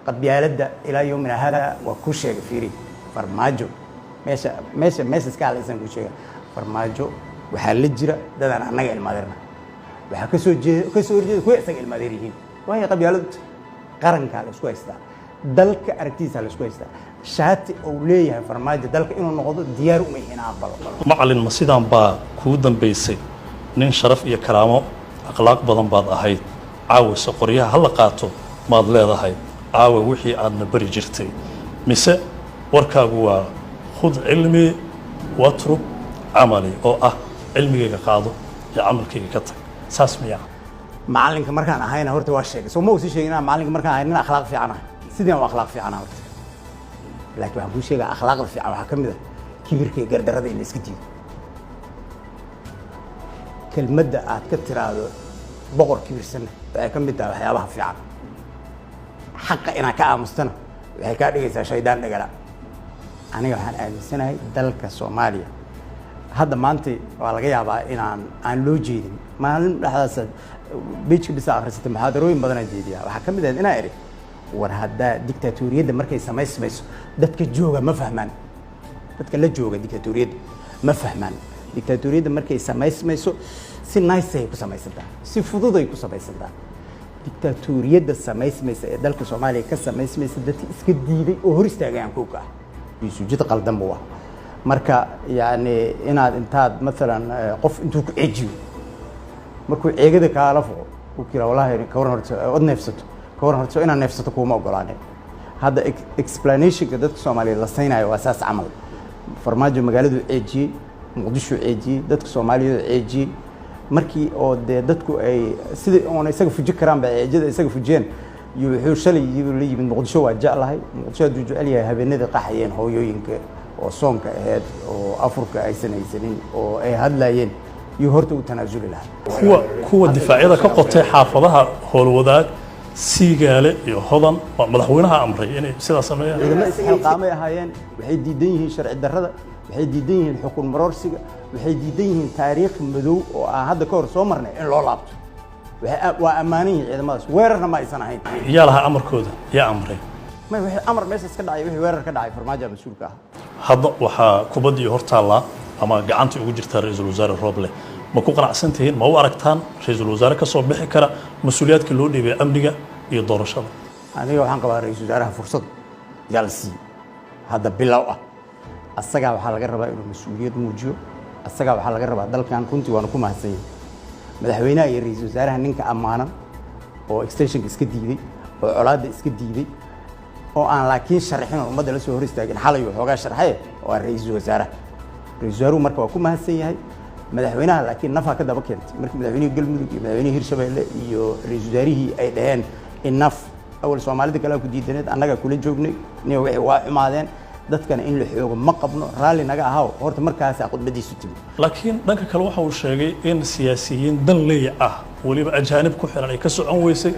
Qabyaaladda ilaa yowmina hada waa kuu sheegay. Fiiri, Farmaajo meesha iska hadlaysan kuu sheega. Farmaajo waxaa la jira dadaan annaga ilmaadeerna, waxaa kasoo jeeda, kasoo horjeeda kuwa isaga ilmaadeer yihiin. Waayo, qabyaaladu qarankaa la isku haystaa, dalka aragtidiisa la isku haystaa. Shaati uu leeyahay Farmaajo dalka inuu noqdo diyaar uma yihiin aqbalo. Macalin, ma sidaan baa kuu dambaysay? Nin sharaf iyo karaamo, akhlaaq badan baad ahayd. Caawise qoryaha hala qaato maad leedahay? Caawa wixii aadna bari jirtay, mise warkaagu waa khud cilmii watruk camali, oo ah cilmigayga qaado iyo camalkayga ka tag, saas miyaa? Macalinka markaan ahayna horta waa sheegay, soo ma usi sheegin inaan macalinka markaan ahay nin akhlaaq fiican ahay? Sidii aan u akhlaaq fiican horta, laakiin waxaan kuu sheegaa, akhlaaqda fiican waxaa ka mid ah kibirka iyo gardarrada in la iska diido. Kelmadda aad ka tiraahdo boqor kibirsanna waxay ka mid tahay waxyaabaha fiican. Xaqa inaad ka aamustana waxay kaa dhigaysaa shaydaan dhagala. Aniga waxaan aaminsanahay dalka Soomaaliya hadda maanta waa laga yaabaa inaan aan loo jeedin. Maalin dhexdaas page-ka bisa akhrisatay, muxaadarooyin badanaa jeediyaa. Waxaa ka mid ahayd inaa idhi, war haddaa dictatoriyadda markay samaysmayso dadka jooga ma fahmaan, dadka la jooga dictatoriyadda ma fahmaan. Dictatoriyadda markay samaysmayso si nice ay ku samaysantaa, si fudud ay ku samaysantaa. Dictatoriyadda samaysmaysa ee dalka Soomaaliya ka samaysmaysa, dadka iska diiday oo hor istaagay aan kowka ah sujid qaldan buu ah. Marka yacni inaad intaad maalan qof intuu ku ceejiyo, markuu ceegada kaala foqo uu kira, wallahi ka waran horta od neefsato, ka waran horta inaad neefsato kuuma ogolaanay. Hadda explanationka dadka Soomaaliyeed la saynayo waa saas camal. Farmaajo magaaladuu ceejiyey, Muqdishuu ceejiyey, dadka Soomaaliyeed ceejiyey. Markii oo dee dadku ay sidii oona isaga fuji karaan ba ceejada isaga fujiyeen iyo wuxuu shalay la yimid Muqdisho waa jeclahay. Muqdisho hadduu jecel yahay, habeenadii qaxayeen hooyooyinka oo soonka ahayd oo afurka aysan haysanin oo ay hadlayeen iyo horta u tanaasuli lahaa. Kuwa difaacyada ka qotay xaafadaha Howlwadaag, Siigaale iyo Hodan waa madaxweynaha amray inay sidaas sameeyaan. Ciidamo isxilqaamay ahaayeen. Waxay diidan yihiin sharci darrada, waxay diidan yihiin xukun maroorsiga, waxay diidan yihiin taariikh madow oo aan hadda ka hor soo marnay in loo laabto. Waa ammaanan yihiin ciidamadaas, weerarna ma aysan ahayn. Yaa lahaa amarkooda? Yaa amray? May, wixii amar meeshaas ka dhacay, wixii weerar ka dhacay, Farmaajo mas-uulka ah. Hadda waxaa kubaddii hor taallaa ama gacanta ugu jirtaa ra-iisul wasaare Roble. Ma ku qanacsan tihiin? Ma u aragtaan ra-iisul wasaare ka soo bixi kara mas-uuliyaadka loo dhiibay, amniga iyo doorashada? Aniga waxaan qabaa ra-iisul wasaaraha fursad yaa la siiyey hadda bilow ah. Asagaa waxaa laga rabaa inuu mas-uuliyad muujiyo, asagaa waxaa laga rabaa dalkan. Runtii waanu ku mahadsan yahay madaxweynaha iyo ra-iisul wasaaraha, ninka ammaanan oo extensionka iska diiday oo colaadda iska diiday oo aan laakiin sharxin oo ummadda la soo hor istaagin. Xalay waxoogaa sharxaye oo ah ra-iisul wasaaraha. Ra-iisul wasaaruhu marka waa ku mahadsan yahay madaxweynaha, laakiin nafaa ka daba keentay markii madaxweynihii Galmudug iyo madaxweynihii Hirshabeelle iyo ra-iisul wasaarihii ay dhaheen enough. Awal Soomaalida kalea ku diidaneed, annagaa kula joognay nin wixii waa xumaadeen, dadkana in la xoogo ma qabno, raalli naga ahaw. Horta markaasaa khudbadiisu timi. Laakiin dhanka kale waxa uu sheegay in siyaasiyiin dan leey ah, weliba ajaanib ku xiran, ay ka socon weysay,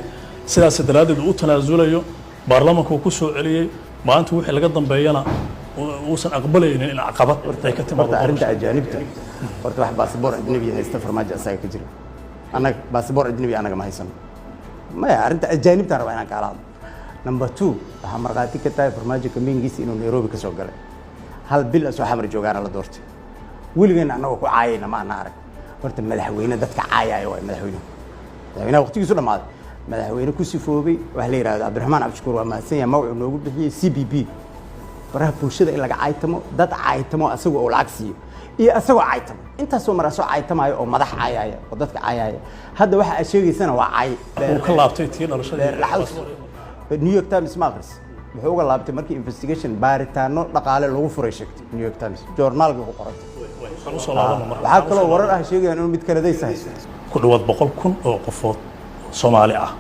sidaas daraaddeed uu u tanaasulayo, baarlamaanka uu ku soo celiyey. Maanta wixii laga dambeeyana uusan aqbalaynin in caqabad ay ka timaado. Horta arrinta ajaanibta, horta wax baasboor ajnabi haysta Farmaajo asaga ka jira. Annaga baasboor ajnabi annaga ma haysano. Maya, arrinta ajaanibtaan rabaa inaan kaala hadlo. Number two, waxaa markhaati ka tahay Farmaajo kambeyngiisa inuu Nairobi ka soo galay, hal bil asoo Xamar joogaana la doortay. Weligeena annagoo ku caayayna ma ana arag. Horta madaxweyne dadka caayaya waay madaxweynuhu. Madaxweynaha waqtigiisu dhammaaday, madaxweyne ku sifoobay waxa la yidhahdo Cabdiraxmaan Cabdishakuur waa mahadsan yahay, magacuu noogu bixiyey CBB. Baraha bulshada in laga caytamo, dad caytamo asaga oo lacag siiyo iyo asagoo caytamo, intaasoo mar asoo caytamaayo oo madax caayaya oo dadka caayaya. Hadda waxa aad sheegaysana waa cay. Uu ka laabtay tii dhalashadii. Laxaws New York Times ma akhris? Wuxuu uga laabtay markii investigation, baaritaano dhaqaale lagu furay, sheegtay New York Times, joornaalka ku qorantay. Waxaan usoo laabana marka. Waxaa kaloo warar ah sheegayaan inuu mid kanadaysa haysto. Ku dhawaad 100,000 oo qofood Soomaali ah,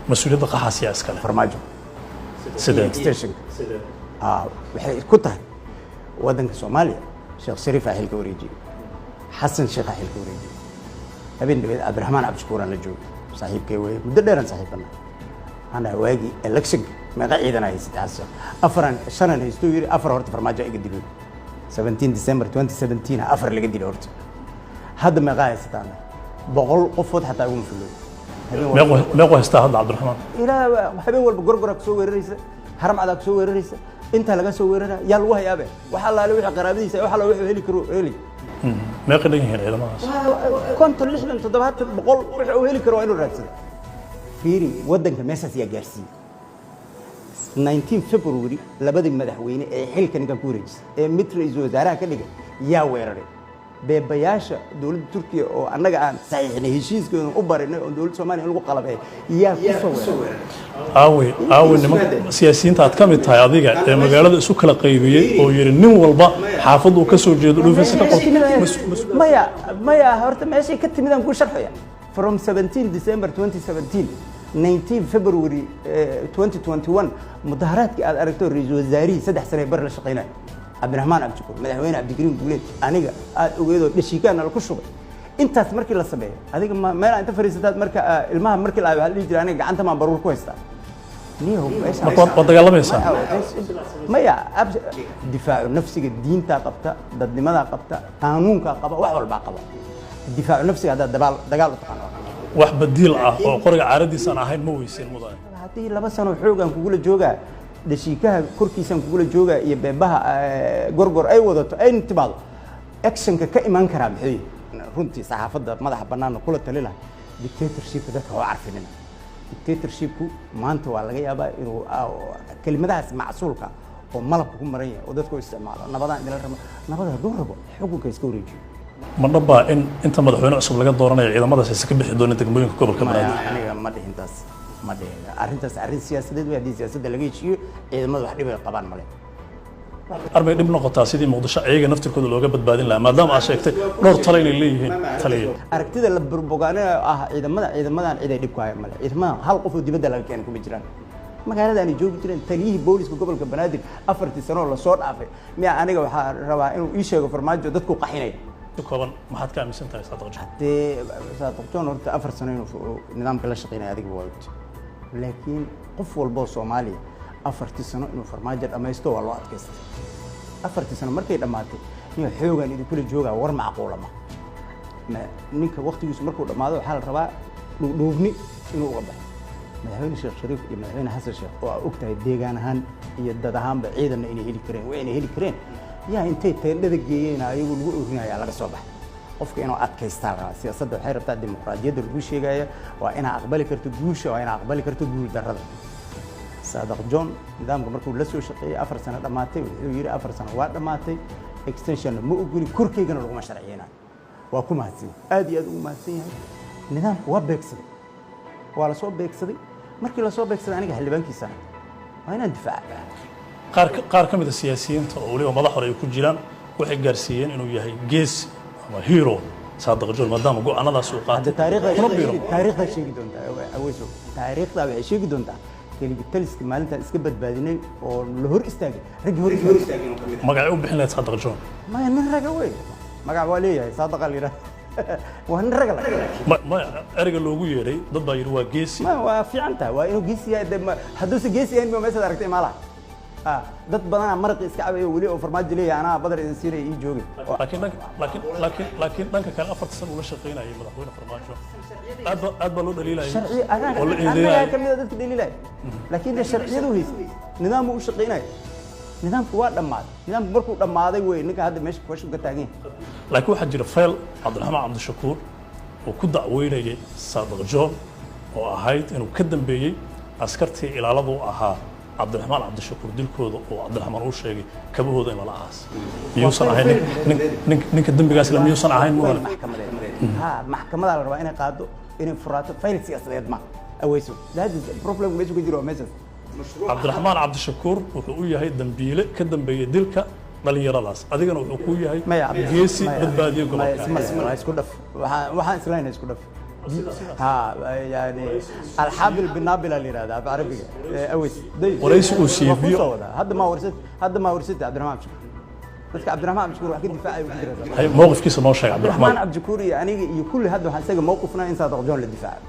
mas-uuliyadda qaxaas yaa iskale? Farmaajo. Sidee? Extensionka waxay ku tahay waddanka Soomaaliya. Sheekh Shariif aa xilka wareejiyey, Xasan Sheekh aa xilka wareejiyey. Habeen dhaweed Cabdiraxmaan Cabdishakuur aan la joogay, saaxiibkay weeye, muddo dheeraan saaxiibana. Waxaan dhahay, waagii electionka meeqa ciidan aa haysatay, Xasan Sheekh? Afaran shanan haysto yiri. Afar horta Farmaajo iga dilay 17 December 2017, afar laga dilay. Horta hadda meeqa haysataan? 100 qofood xataa iguma filooy. Meequu haystaa hadda Cabdiraxmaan? Ilaa habeen walba gorgora kusoo weeraraysa, haram cadaa kusoo weeraraysa, intaa laga soo weeraraya yaa lagu hayaabe. Wax allaale wixii qaraabadiisa, wax allaale wuxuu heli karo heli. Meeqay dhan yihiin ciidamadaas? 50, 60, 70, 100, wixii uu heli karo waa inuu raadsado. Fiiri, waddanka meeshaas yaa gaarsiiyey? 19 February labadii madaxweyne ee xilka ninkan ku wareejisay ee mid ra-iisul wasaaraha ka dhigay yaa weeraray beebayaasha dowladda Turkiya oo annaga aan saxiixnay heshiiskooda u barinay oo dowladda Soomaaliya in lagu qalabeeyo yaa ku soo weeraray? Aawey, aawey nimanka siyaasiyiinta aad ka mid tahay adiga ee magaalada isu kala qaybiyey oo yidhi nin walba xaafad uu ka soo jeedo dhuufaysa ka qabto? Maya, maya, horta meeshay ka timid aan kuu sharxaya. From 17 December 2017, 19 February 2021, mudaharaadkii aad aragto, ra-iisul wasaarihii 3 sane bar la shaqeynaya Cabdiraxmaan Cabdishakuur, madaxweyne Cabdikariim Guuleed, aniga aad ogeedoo dhashiikaana laku shubay, intaas markii la sameeyo, adiga ma meel inta fadhiisataad marka ilmaha markii la waxaa la dhihi jiray aniga gacanta maan baruur ku haystaa niyahow meesha. Marka waad dagaalamaysaa? Maya, difaacu nafsiga diintaa qabta, dadnimadaa qabta, qaanuunkaa qaba, wax walbaa qaba. Difaacu nafsiga haddaad dabaal dagaal u taqaano. Wax badiil ah oo qoriga caaradiisa aan ahayn ma weysin, mudane? Haddii 2 sano xoogaan kugula joogaa, dhashiikaha korkiisaan kugula joogaa iyo beebaha gorgor ay wadato ay timaado, actionka ka iman karaa muxuu yahay? Runtii saxaafadda madaxa bannaanna kula tali laha, dictatorshipka dadka waa carfinina. Dictatorshipku maanta waa laga yaabaa inuu kelimadahaas macsuulka oo malabka ku maran yahay oo dadka u isticmaalo, nabadaan idinla rabo. Nabada hadduu rabo, xukunka iska wareejiyo. Ma dhabbaa in inta madaxweyne cusub laga dooranayo ciidamadaas aysan ka bixi doonin degmooyinka gobolka Maya, Banaadir? Aniga ma dhihin taas, ma dhihin. Arrintaas arrin siyaasadeed wey. Haddii siyaasadda laga heshiiyo, ciidamada wax dhib ay qabaan male. Arbay dhib noqotaa sidii Muqdisho iyaga naftirkooda looga badbaadin lahaa, maadaama aad sheegtay dhowr talo inay leeyihiin taliya? Aragtida la burbogaanayo ah ciidamada, ciidamadan cid ay dhib ku hayaan male. Ciidamadan hal qof oo dibadda laga keenay kuma jiraan, magaalada aanay joogi jireen. Taliyihii booliska gobolka Banaadir 4-tii sano oo lasoo dhaafay miya? Aniga waxaa rabaa inuu ii sheego Farmaajo dadku qaxinaya. Si kooban, maxaad ka aaminsan tahay Saadiq John? Dee Saadiq John horta 4 sano inuu nidaamka la shaqeynaya adiga waa ogta, laakiin qof walboo Soomaaliya 4-tii sano inuu Farmaajo dhammaysto waa loo adkaystay. 4-tii sano markay dhammaatay, nin xoogaan idinkula joogaa war macquula ma ninka waktigiisu markuu dhammaado waxaa la rabaa dhuudhuubni inuu uga baxo. Madaxweyne Sheekh Shariif iyo madaxweyne Xasan Sheekh oo aa og tahay deegaan ahaan iyo dad ahaanba ciidanna inay heli kareen, waa inay heli kareen, yaa intay teendhada geeyeen ayagu lagu orinaya laga soo baxay. Qofka inuu adkaystaa la rabaa. Siyaasadda waxay rabtaa, dimuqraadiyadda lagu sheegaya waa inaa aqbali karto guusha, waa inaa aqbali karto guul darrada. Saadiq John nidaamka markuu la soo shaqeeyey 4 sano dhammaatay, wuxuu yidhi 4 sano waa dhammaatay, extensionna ma ogoli, korkaygana laguma sharciyeynayo. Waa ku mahadsan yahay, aad iyo aad ugu mahadsan yahay. Nidaamku waa beegsaday, waa lasoo beegsaday. Markii lasoo beegsaday, aniga xildhibaankiisana waa inaan difaaca. Qaar ka mid a siyaasiyiinta oo weliba madax hore ay ku jiraan waxay gaarsiiyeen inuu yahay geesi ama hero Saadiq John, maadaama go'aanadaas uu hadda qaatay taariikhda kuna biiro. Taariikhda sheegi doontaa, Aweyso, taariikhda waxay sheegi doontaa keligi taliska maalintaan iska badbaadinay oo la hor istaagay raggii hor istaagay. Magacay u bixin lahayd Saadiq John? Maya, nin raga wey, magac waa leeyahay, Saadaqa la yidhaha, waa nin raga la Ma ereyga loogu yeedhay, dad baa yidhi waa geesi. Ma waa fiican tahay, waa inuu geesi yahay. Dee hadduuse geesi yahayn, ma meeshaad aragtay maalaha? Dad badanaa maraqi iska cabayo weli oo Farmaajo leeyahay anaa badar idin siinaya ii joogay. Laakiin dhanka laakiin laakiin laakiin dhanka kale 4-ta sano uu la shaqaynayay madaxweyne Farmaajo aad baa loo dhaliilayay sharci oo la annagaa eedeynayay. Ka mid a dadka dhaliilaya, laakiin dee sharciyadu haystay, nidaamuu u shaqaynaya. Nidaamku waa dhammaaday. Nidaamku markuu dhammaaday wey ninka hadda meesha question ka taagan yahay. Laakiin waxaa jira fayl Cabdiraxmaan Cabdishakuur oo ku dacweynayay Saadiq John oo ahayd inuu ka dambeeyey askartii ilaaladu ahaa Cabdiraxmaan Cabdishakuur dilkooda, oo Cabdiraxmaan uu sheegay kabahooda in lala aas. Miyuusan ahayn ninka dembigaas le? Miyuusan ahayn, mudane? Maxkamadeed ha, maxkamadaa la rabaa inay qaado, inay furaato. Fayl siyaasadeed ma, Aweyso. That is problem meesha ku jiro, waa meeshaas. Cabdiraxmaan Cabdishakuur wuxuu u yahay dambiile ka dambeeyey dilka dhalinyaradaas, adigana wuxuu kuu yahay maya geesi maya, badbaadiye maya, gobolka. Maya, waa isku dhaf. Waxaan islaynaa isku dhaf ha, yani alxaabil binaabil la yidhahdaa af Carabiga. Aweys. Waraysi uu siiyey Waa ku soo wadaa. Hadda ma warsat Cabdiraxmaan Cabdishakuur, dadka Cabdiraxmaan Cabdishakuur wax ka difaacay ku jira. Hay, mowqifkiisa noo sheeg Cabdiraxmaan Cabdiraxmaan. Cabdishakuur iyo aniga iyo kulli hadda waxaan isaga mowqifnaa in Saadiq John la difaaco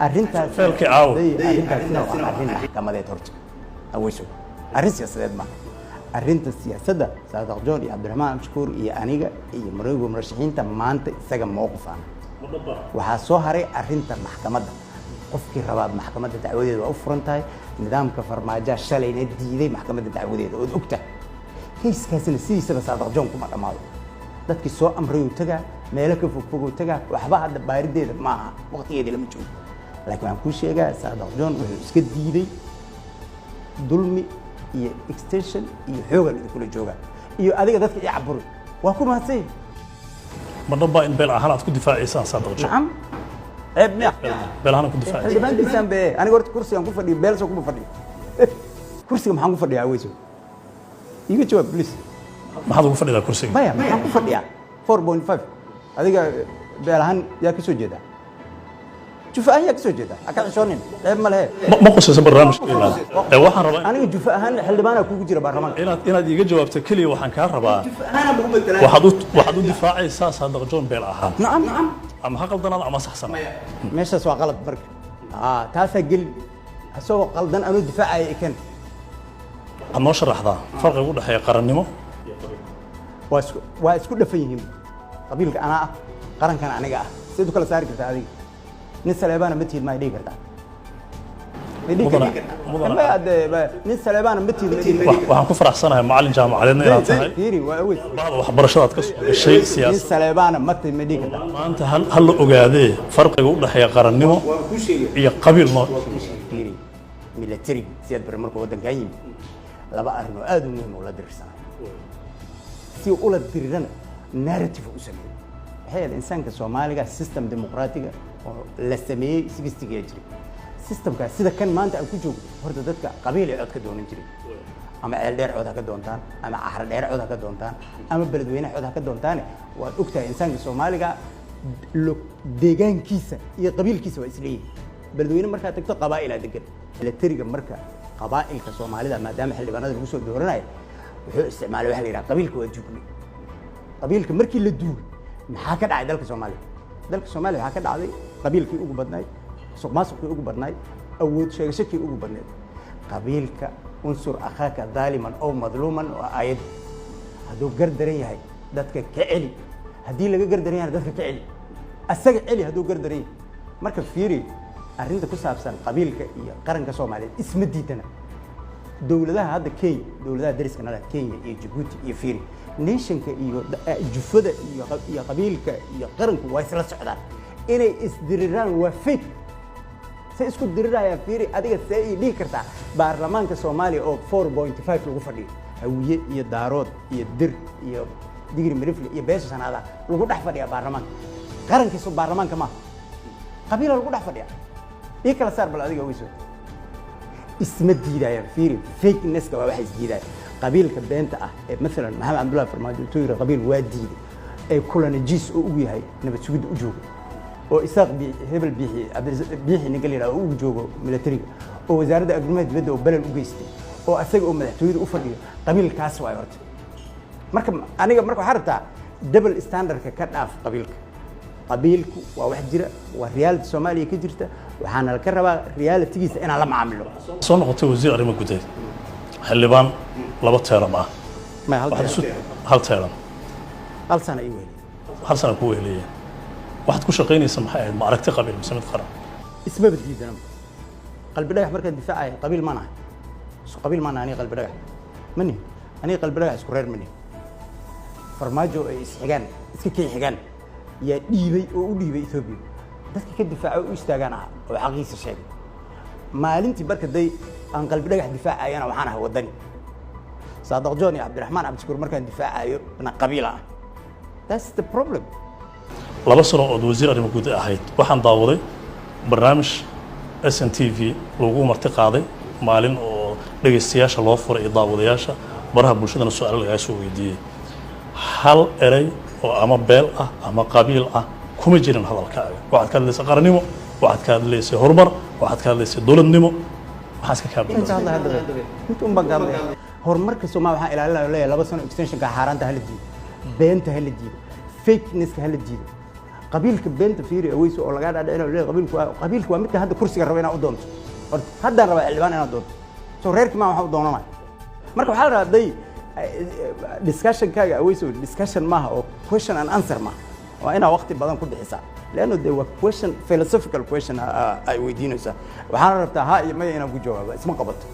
arrintaas. Feelkii caawa. Arrintaasina waa arrin maxkamadeed horta, Aweyso, arrin siyaasadeed maaha. Arrinta siyaasadda, Saadiq John iyo Cabdiraxmaan Cabdishakuur iyo aniga iyo marayga murashaxiinta maanta isaga mowqif ana. Waxaa soo haray arrinta maxkamadda. Qofkii rabaa maxkamadda dacwadeeda waa u furan tahay. Nidaamka Farmaajoa shalayna diiday maxkamadda dacwadeeda, ood ogtahay. Case-kaasina sidiisaba Saadaq John kuma dhammaado. Dadkii soo amrayuu tagaa, meelo ka fogfoguu tagaa. Waxba hadda baarideeda maaha, waqtigeedii lama joogo. Laakiin waxaan kuu sheegaa, Saadaq John wuxuu iska diiday dulmi iyo extension iyo xoogan idinkula joogaa iyo adiga dadka ii caburi. Waa ku mahadsan yahay. Ma dhabbaa in beel ahaan aad ku difaacaysaan Saadaq John? Nacam, ceeb miya? Beel ahaan aad ku difaacaysaan? Xildhibaankiisaan be. Aniga horta kursigaan ku fadhiyo beelso kuma fadhiyo. Kursiga maxaan ku fadhiyaa, aweyso? Iiga jawaab, please. Maxaad ugu fadhidaa kursiga? Maya, maxaan ku fadhiyaa? 4.5. Adiga beel ahaan yaa ka soo jeedaa? Jufa ahaan yaa ka soo jeedaa? Ha ka xishoonin, ceeb ma lehe. Ma qusayso barnaamijkeena ee waxaan rabaa Aniga jufa ahaan xildhibaanaa kugu jira baarlamaanka. Inaad iiga jawaabto keliya waxaan kaa rabaa. Ahaana ugu matalaa. Waxaad u difaacaysaa Saadaq John beel ahaan? Nacam, nacam. Ama ha qaldanaado ama saxsanaado. Meeshaas waa qalad marka. Taasaa gelin isagoo qaldan anuu difaacaya ikan. Waxaad noo sharaxdaa farqiga u dhexeeya qarannimo. Waa isku dhafan yihiin. Qabiilka anaa ah, qarankana aniga ah. Sidaad u kala saari kartaa? Adiga nin Saleebaana ma tihid, ma dhihi kartaa? Ma dhihi kartaa? Nin Saleebaana ma tihid, ma dhihi kartaa? Waxaan ku faraxsanahay macallin jaamacadeedna inaad tahay. Fiiri, waa aweys. Bahda waxbarashadaad ka soo gashay Nin siyaasad. Saleebaana ma tihid, ma dhihi kartaa? Maanta hal la ogaadee farqiga u dhexeeya qarannimo Waan kuu sheegay. iyo qabiil noo. Fiiri, military Siyaad Bare markuu waddankan yimid, laba arrin oo aad u muhiim oo la dirirsanay, si ula dirirana narrative u sameeyey, waxay ahayd insaanka Soomaaliga system dimuqraatiga oo la sameeyey 60-giyaa jiray. Systemkaas sida kan maanta aan ku joogno, horta dadka qabiil ay cod ka doonan jiray. Ama Ceel Dheer cod ha ka doontaan, ama Caxro Dheer cod ha ka doontaan, ama Beledweyne cod ha ka doontaane, waad ogtahay insaanka Soomaaliga deegaankiisa iyo qabiilkiisa waa isleeyihin. Beledweyne markaad tagto, qabaa'ilaa degan. Militariga marka qabaa'ilka Soomaalida, maadaama xildhibaanada lagu soo dooranayo, wuxuu isticmaalay waxa la yidhaha qabiilka waa jugnay. Qabiilka markii la duugay, maxaa ka dhacay dalka Soomaaliya? Dalka Soomaaliya waxaa ka dhacday qabiilkii ugu badnayd, musuqmaasuqkii ugu badnayd, awood sheegashakii ugu badnayd. Qabiilka unsur akhaaka daaliman ow madluuman waa aayad. Hadduu gar daran yahay, dadka ka celi. Haddii laga gar daran yahay, dadka ka celi, asaga celi hadduu gar daran yahay. Marka fiiri, arrinta ku saabsan qabiilka iyo qaranka Soomaaliyeed isma diidana. Dowladaha hadda Kenya, dowladaha dariska nala, Kenya iyo Jabuuti iyo, fiiri, nationka iyo jufada iyo qabiilka iyo qaranku waa isla socdaan. Inay isdiriraan waa fake. Say isku dirirayaan? Fiiri, adiga see ii dhihi kartaa baarlamaanka Soomaaliya oo 4.5 lagu fadhiyo, Hawiye iyo Daarood iyo Dir iyo Digri Mirifle iyo beesha shanaada lagu dhex fadhiyaa baarlamaanka qarankiisu? Baarlamaanka maaha, qabiila lagu dhex fadhiyaa. Ii kala saar bal adiga, weyso. Isma diidayaan. Fiiri, fakenesska waa waxa isdiidaya. Qabiilka beenta ah ee maalan Maxamed Cabdullahi Farmaajo intuu yiri qabiil waa diiday, ee kulanajiis oo ugu yahay nabad sugidda u joogo, oo Isaaq hebel Biixi, Biixi ninka la yidhahdo oo ugu joogo militariga, oo wasaaradda arrimaha dibadda oo belel u geystay, oo asaga oo madaxtooyada u fadhiyo, qabiilkaas waay horta. Marka aniga marka waxaa rabtaa double standardka ka dhaaf. Qabiilka, qabiilku waa wax jira, waa reality Soomaaliya ka jirta. Waxaana ka rabaa realitygiisa inaan la macaamilo. Soo noqotay wasiir arrimo gudeed, xildhibaan laba term ah. May, hal Waxaad term. Hal term. Hal sana ii weheliye. Hal sana ku weheliye. Waxaad ku shaqaynaysa maxay ahayd? Ma aragti qabiil mise mid qaran? Ismaba diidanaba. Qalbi Dhagax markaan difaacaya, qabiil maan ahay, isku qabiil maan ahay. Aniga Qalbi Dhagax ma nihin, aniga Qalbi Dhagax isku reer ma nihin. Farmaajo ay isxigaan, iska kay xigaan, yaa dhiibay oo u dhiibay Etoobiya. Dadka ka difaaca oo u istaagaan aha oo xaqiisa sheegay maalintii. Marka day aan Qalbi Dhagax difaacayana, waxaan ahay waddani. Saadaq John iyo Cabdiraxmaan Cabdishakuur markaan difaacayo na, qabiila ah. That's the problem. 2 sano ood wasiir arrimo guud ahayd, waxaan daawaday barnaamij SNTV lagu marti qaaday maalin oo dhegaystayaasha loo furay iyo daawadayaasha baraha bulshadana su-aalo lagaa soo weydiiyey. Hal erey oo ama beel ah ama qabiil ah kuma jirin hadalkaaga. Waxaad ka hadlaysay qarannimo, waxaad ka hadlaysay horumar, waxaad ka hadlaysay dowladnimo. Maxaa iska kaa Inta bedelay? Hadlay hadda inta un baan ka hadlaya. Horumarka Soomaaliya waxaan ilaalinaya, leeyahay 2 sano extensionka xaaraanta hala diido, beenta hala diido, fakenesska hala diido, qabiilka beenta. Fiiri, aweyso oo lagaa dhaadhicinayo, leeyahay qabiilku waa midka hadda kursiga raba inaad u doonto. Horta haddaan rabaa xildhibaan inaad doonto, soo reerkii maa waxaan u doonanaya. Marka waxaa la rabaa day discussionkaaga, aweyso, discussion maaha oo question and answer maaha. Waa inaa waqti badan ku bixisaa, leanno dee waa question, philosophical question ay weydiinaysaa. Waxaana rabtaa ha iyo maya inaan ku jawaabo. Isma qabato.